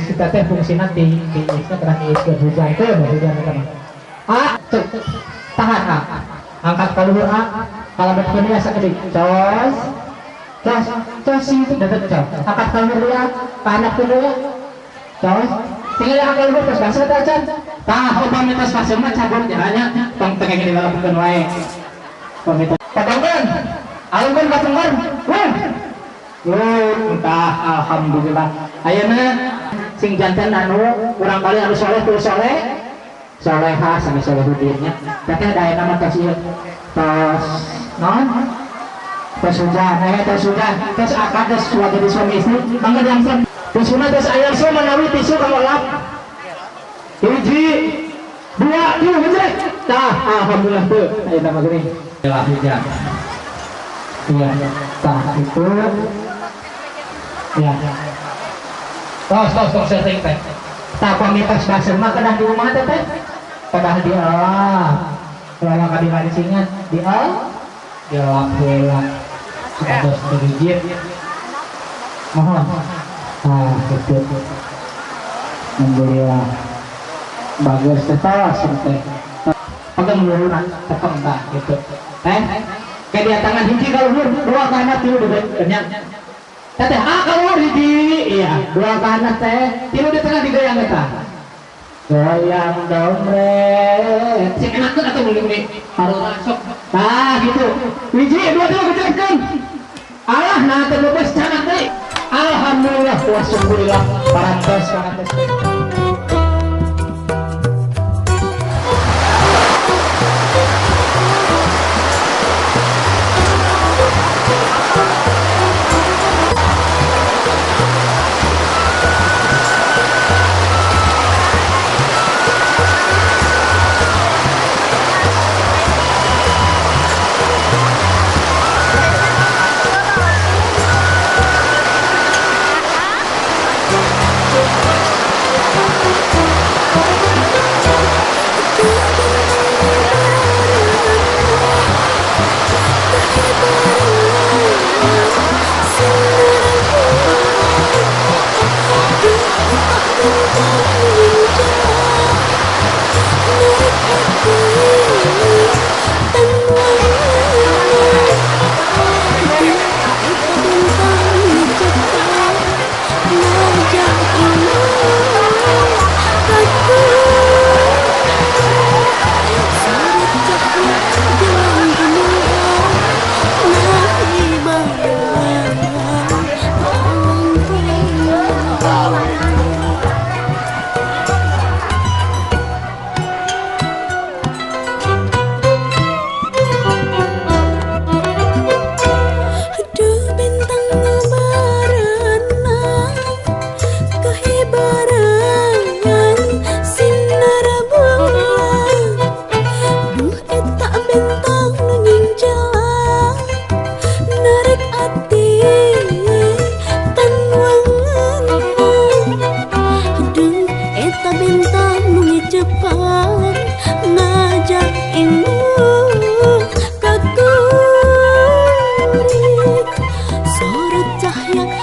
Kita teh fungsina ti tiisna kedah tiis ke hujan teh, hujan eta mah. Ah, cek. Tahan ah. Angkat ka luhur ah. Kalebetkeun ieu sakedik. Cos. Cos, cos sing dedet cos. Angkat ka luhur ya, ka handapkeun deui. Cos. Tinggal angkat luhur tos baseuh teh acan. Tah upami tos baseuh mah cagur nya tong teh dilelebkeun wae. Upami padangkeun. Alungkeun ka tunggar. Wah. Entah alhamdulillah. Ayeuna sing janten anu urang kali anu soleh teu soleh. Soleha sami solehudin nya. Teteh da ayeuna mah tos ieu. Tos naon? Tos hujan, tos hujan. Tos akad tos jadi suami istri. Mangga diangkat. Tisuna tos aya so manawi tisu kamu lap. Hiji, dua, tilu hiji. Tah alhamdulillah teu ayeuna mah geuning. Lah hujan. Iya, tah itu. Ya. Tos tos tos setting teh. Tah pami tos baseuh mah kedah di rumah teh teh. Kedah di elap. Kalau ka dilancingan di el, dilap heula. Supados teu rijit. Mohon. Tah kitu. Alhamdulillah. Bagus teh tos teh. Pegang luhurna tepeng tah kitu. Teh kayak tangan hiji ka luhur, dua ka handap, tilu di kenyang. Teteh, ah ka luhur hiji, iya, dua ka handap teh, tilu di tengah digoyang eta. Goyang domret. Sing enakeun atuh meuli harus sok. Tah gitu. Hiji, dua, tilu gejrikeun. Alah nah teh bebas canak deui. Alhamdulillah wa syukurillah parantos parantos. We'll be right back.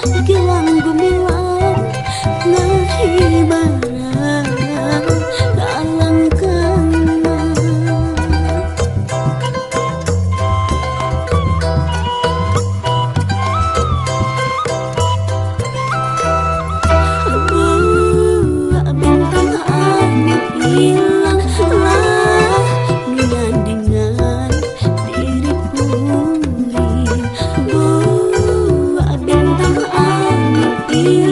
gilang gumilang ngahibaran kalangkana. Bintang anu hilang lah dengan diri kuring. Bintang anu hilang.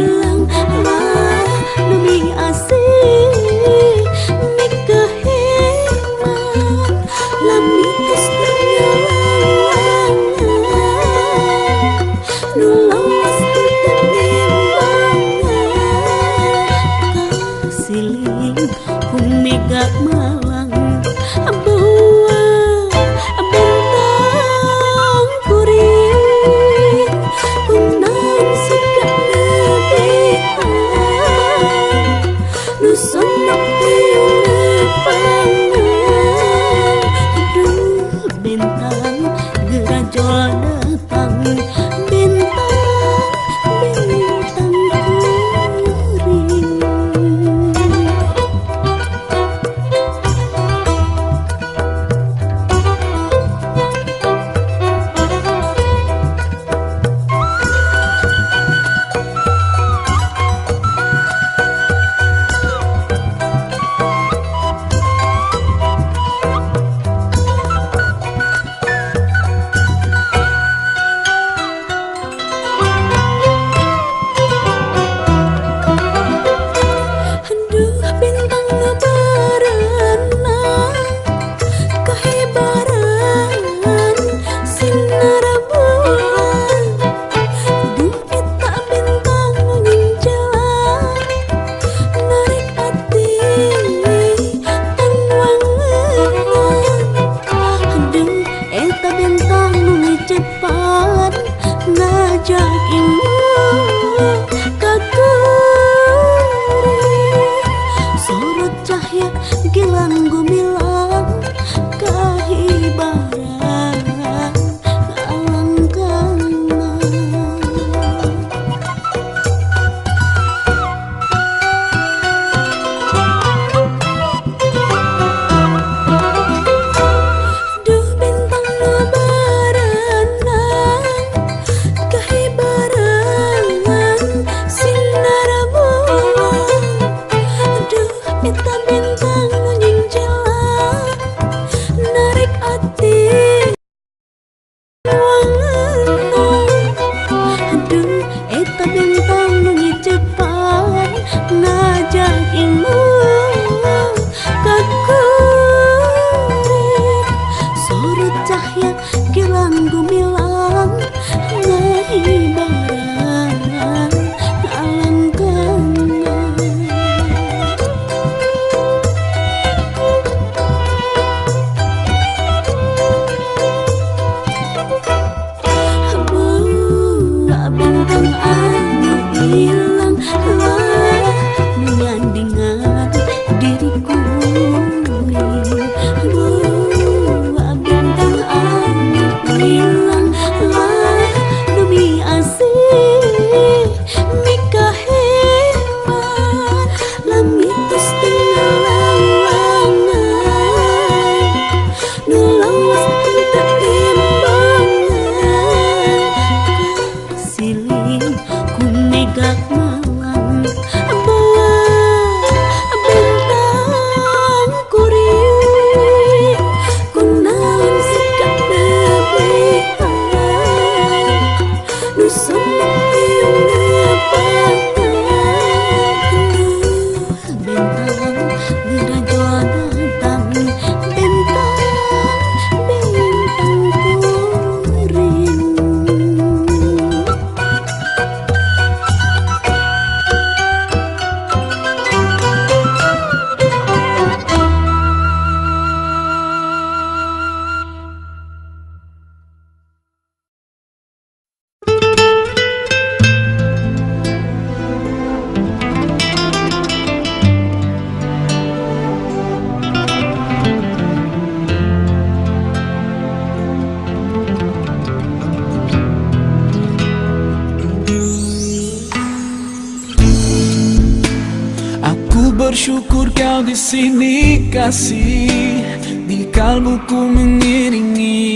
bersyukur kau di sini kasih, di kalbuku mengiringi,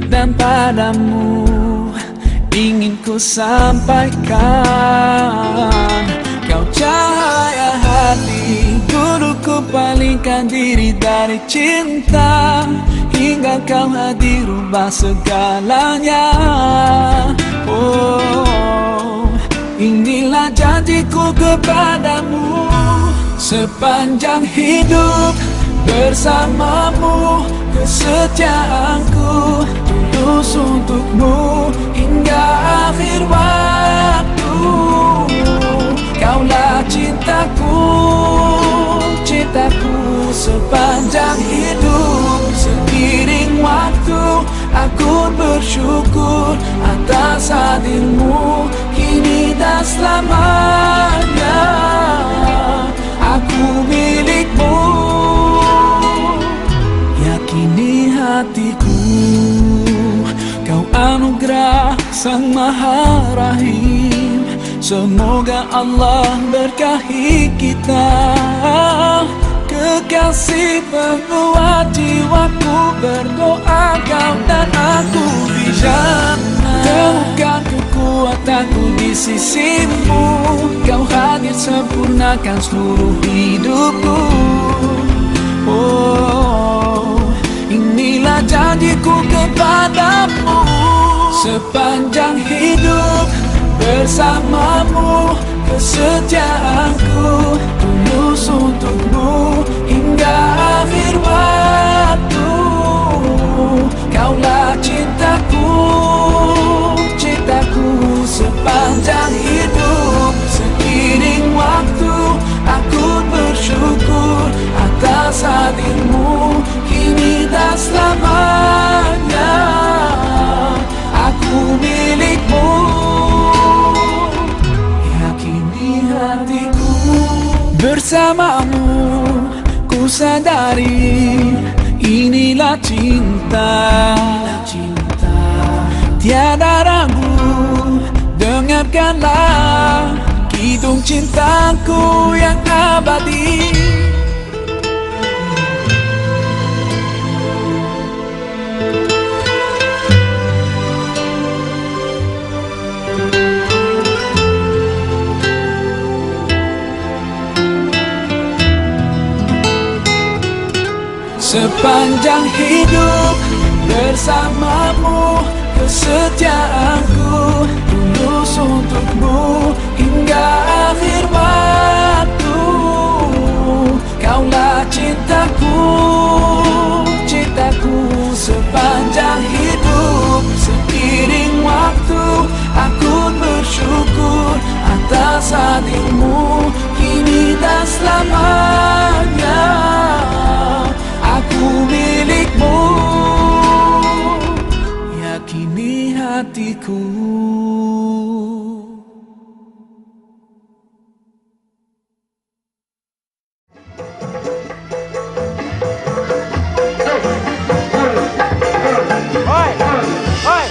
dan padamu ingin ku sampaikan. Kau cahaya hati, dulu ku palingkan diri dari cinta, hingga kau hadir ubah segalanya. Oh, inilah janjiku kepadamu, sepanjang hidup bersamamu, kesetiaanku tulus untukmu hingga akhir waktu. Kaulah cintaku, cintaku sepanjang hidup. Seiring waktu aku bersyukur atas hadirmu kini dan selamanya. Aku milikmu, yakini hatiku, kau anugerah Sang Maha Rahim. Semoga Allah berkahi kita. Kekasih penguat jiwaku, berdoa kau dan aku di jannah. Temukan kekuatanku di sisimu, kau hadir sempurnakan seluruh hidupku. Oh, inilah janjiku kepadamu, sepanjang hidup bersamamu, kesetiaanku tulus untukmu hingga akhir waktu. Kaulah cintaku, cintaku sepanjang hidup. Seiring waktu aku bersyukur atas hadirmu kini dan selamanya. Aku milikmu, yakini hatiku. Bersamamu ku sadari inilah cinta. Tiada ragu, dengarkanlah kidung cintaku yang abadi. Sepanjang hidup bersamamu, kesetiaanku tulus untukmu hingga akhir waktu. Kaulah cintaku, cintaku sepanjang hidup. Seiring waktu aku bersyukur atas hadirmu kini dan selamanya. Aku milikmu, yakini hatiku. Oi, oi,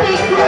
Hatiku.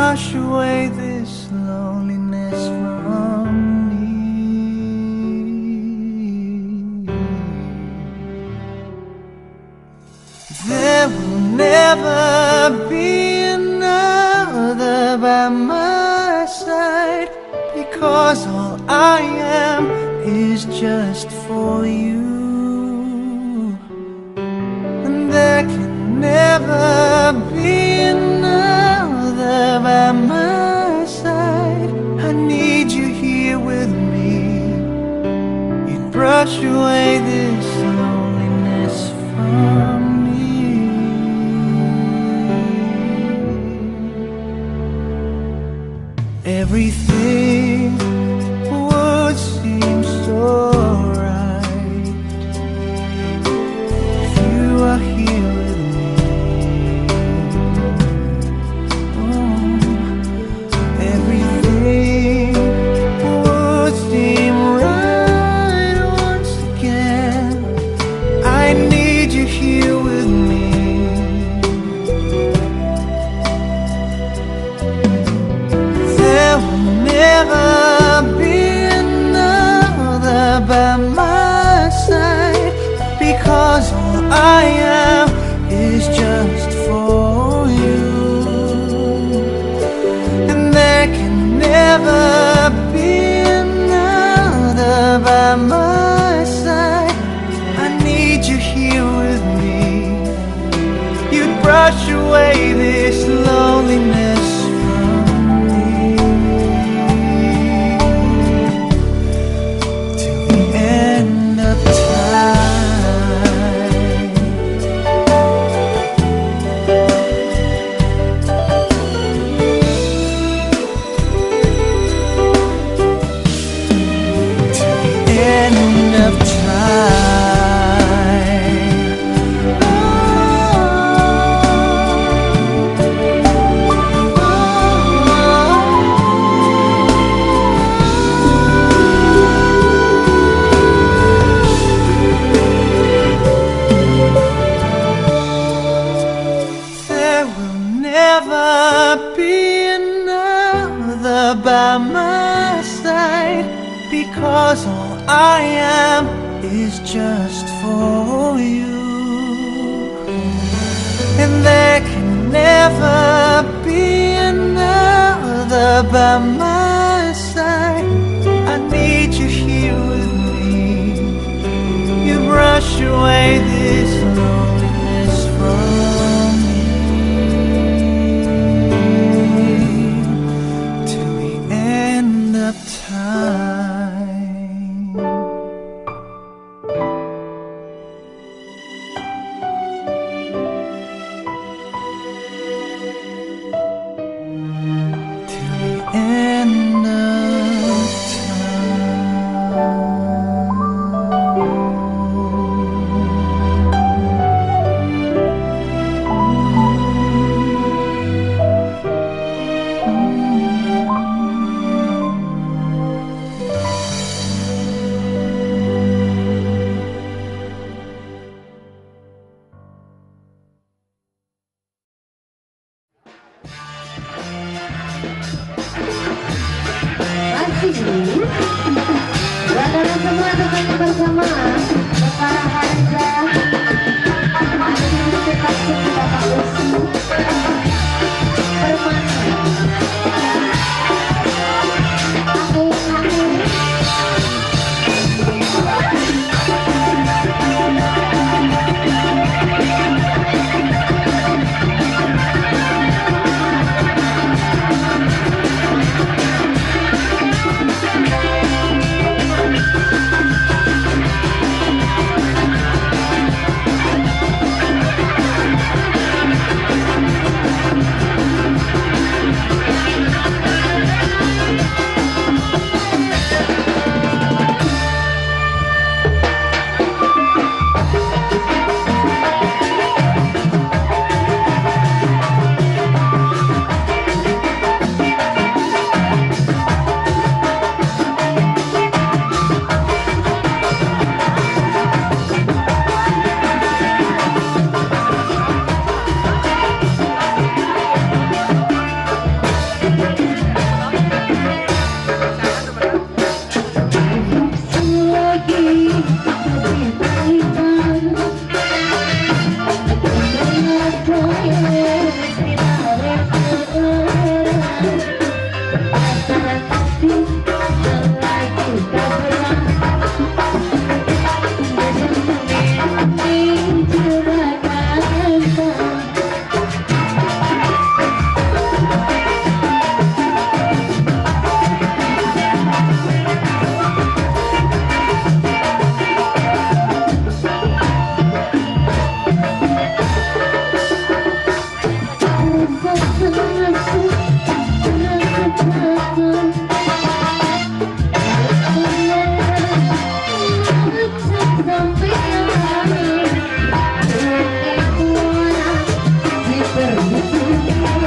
brush away this loneliness from me. There will never be another by my side, because all I am is just for you. And there can never be another by my side. I need you here with me. You'd brush away this loneliness from me. Everything would seem so right if you are here with me. Oh, everything would seem right once again. I need you here with me. There will never be another by my side, because all I am is just for you. And there can never be another by my side. I need you here with me. You'd brush away this loneliness from me. Till the end of time. Till the end of time. There will never be another by my side, because all I am is just for you. And there can never be another by my side. I need you here with me. You brush away this loneliness from me. Till the end of time. Till the end of time. Diperhitungkan.